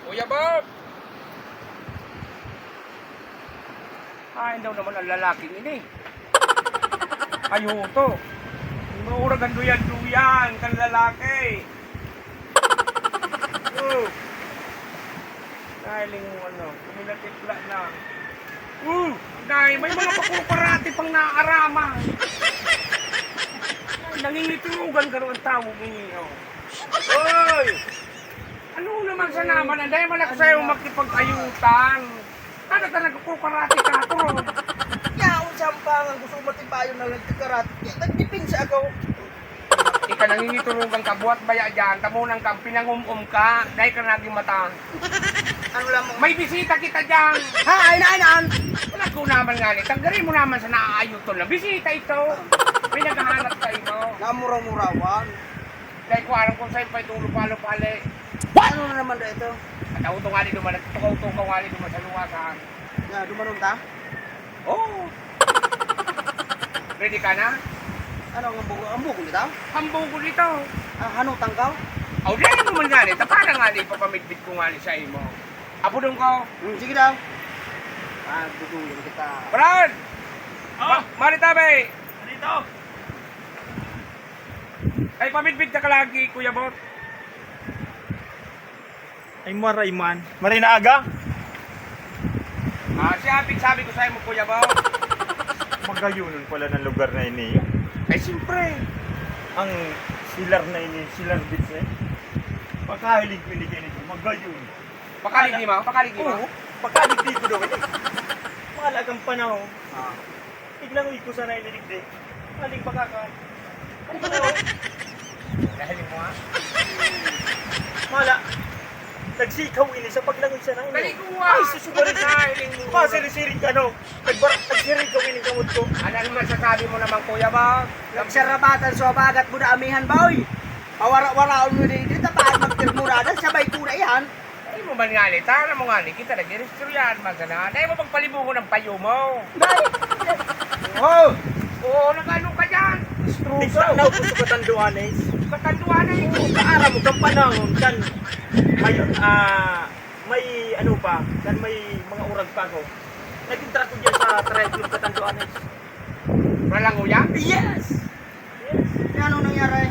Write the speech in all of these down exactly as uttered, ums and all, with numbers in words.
Kuya Bob! Haen daw naman ang lalaking ini? Ayuto. Maurag ang duyan-duyan kan lalaki. Oh. Dahil yung ano, kuminatipla na. Oh, dahil may mga pakukurati pang naaraman. Ay, nangingiturugan ka rin ang tawag ini, oh. Oy! Ano naman sa naman, ang dahil man ako sa'yo makipag-ayutan. Ano ka nagkukarate ka, tron? Yaon sa ampangan, gusto ko matibayon na nagkakarate. Nagdepensa ako. Ika nangingiturugan ka, buhat baya dyan, tamunan kang pinangum-um ka, dahil ka naging mata. Ano lang mo? May bisita kita dyan. Ha, ay na, ay na. Wala ko naman nga ni, tanggalin mo naman sa naaayoton na. Bisita ito. May naghahanap sa imo. Namuraw-murawan. Dahil ko alam kung saan pa ito lupalo-pali. Ano na naman na ito? At ako ito nga ni duman, tukaw-tukaw nga ni duman sa luwasan. Na, dumanon ta? Oo. Ready ka na? Ano ang hambugo? Hambugo nito? Hambugo nito. Ah, hano tangkaw? Aw, di mo man nga ni. Tapana nga ni, ipapamidbid ko nga ni sa imo. Apodon ko. Hmm, sige daw. Ah, duduyan kita. Brad! Ah! Ma-, Maritabe! Ano ito? Ay, pamidbid ka lagi, Kuya Bot. Ay, maray man. Maray na aga. Ah, siya, sabi ko sa'yo mo, Kuya Bot. Magayonon pala ng lugar na ini. Ay, siyempre. Ang silar na ini, silar beach eh. Pagkahiling ko ini kayo nito, magayon. Pakaligdi mo, pakaligdi mo. Oo, pakaligdi ko daw ini. Mahal agang panahon. Ah. Tiglangoy ko sana ini digdi. Maling baka ka. Dahil mo, ah. Mala, nagsikaw ini sa paglangoy sana ini. Dali ko, ah. Ay, susubarin. Dahil mo. Pasirisiring ka, no? Nagbar-, nagsirikaw ini kamot ko. Ano ang masasabi mo naman, Kuya Bob? Nagsarabatan sa abagat mo na amihan, boy. Pawara-waraon mo din, di tapahan magtirmurada, sabay ko na iyan. Ay mo man nga ni, tara mo nga ni, kita nag-iristoryahan man sana. Dahil mo magpalibugo ng payo mo. Dahil? Oh! Oo, nag-ano ka dyan? Tigsa na ako sa katanduanes. Katanduanes? Oo, kaara mo, kang panahon, kan, may, ah, may, ano pa, kan may mga urag pa ako. Naging track ko dyan sa Tribe Club Katanduanes. Walang uya? Yes! Yan ang nangyari.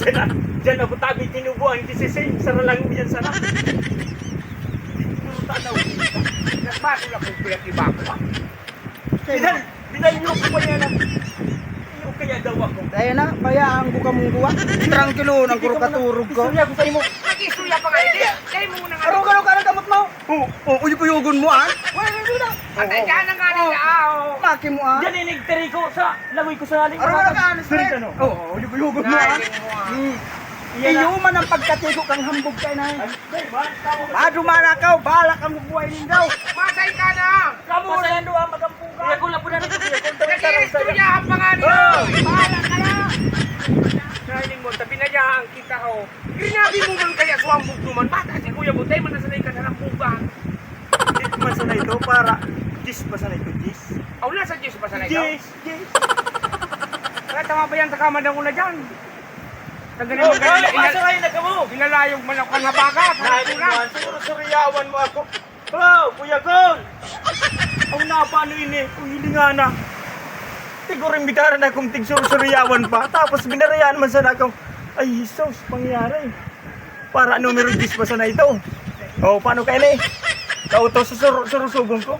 Diyan na, diyan ako tabi tinubuan, kisising, saralang yan sana. Puro tanaw. Nagbago na kung pinag-iba ko, ah. Binal-, binalyo ko pa yan, ah. Iyo kaya daw ako. Kaya na, kaya ang buka mong buwa. Trangkilo, nang Hindi ka muna, kurkaturog ko. Istorya ko sa imo. Nag-istorya pa nga, hindi. Kaya mo na nga. Arog-arog ka ng kamot mo. Oo, oo, uyog-uyogon mo, ah. Wala na, wala. Patay ka na nga nila, ah, oh. Maki mo, ah. Diyan, inigtiri ko sa langoy ko sa haling. Arog-arog ka, ano, Sir, ano? Oo, uyog-uyogon mo, ah. Nahiling mo, ah. Hmm. Iyan na. Iyo man ang pagkatigo kang hambog kayo na, eh. Ay, man, tama. Ah, dumanakaw, bahala kang bubuhay nindaw. Patay ka na. Kamu, Patay. Nando, ah, magampo ka. Kuya, kung lapunan ito, kuya, kung tawag ka lang sa'yo. Nag-iistoryahan pa nga nila. Oh. Bahala ka na. Nahiling mo, tabi na yan, kita, oh. Ginabi mo man kaya sa hambog naman, bata si Kuya Bot, dahil man nasanay ka sa hambugan. Hindi man sanay ito, para diyes pa sanay ito, diyes. Aw, nasa diyes pa sanay ito? Diyes, diyes. Kaya tama ba yan sa kamandang ko na dyan? Nagganyan Oh, man ganyan, oh, ina-, asa kayo na kamo? Inalayog man ako ng habagat. Nahalimuan, siguro suriyawan mo ako. Oh, Kuya Gon! Ang napa ano ini? Uy, hilinga na. Siguro imbitaran akong tigsursuriyawan pa. Tapos binarayan man sana akong, ay, Jesus, pangyari. Para numero diyes pa sana ito. Oh, paano kaya ni? Kauto, susur-, surusugon ko.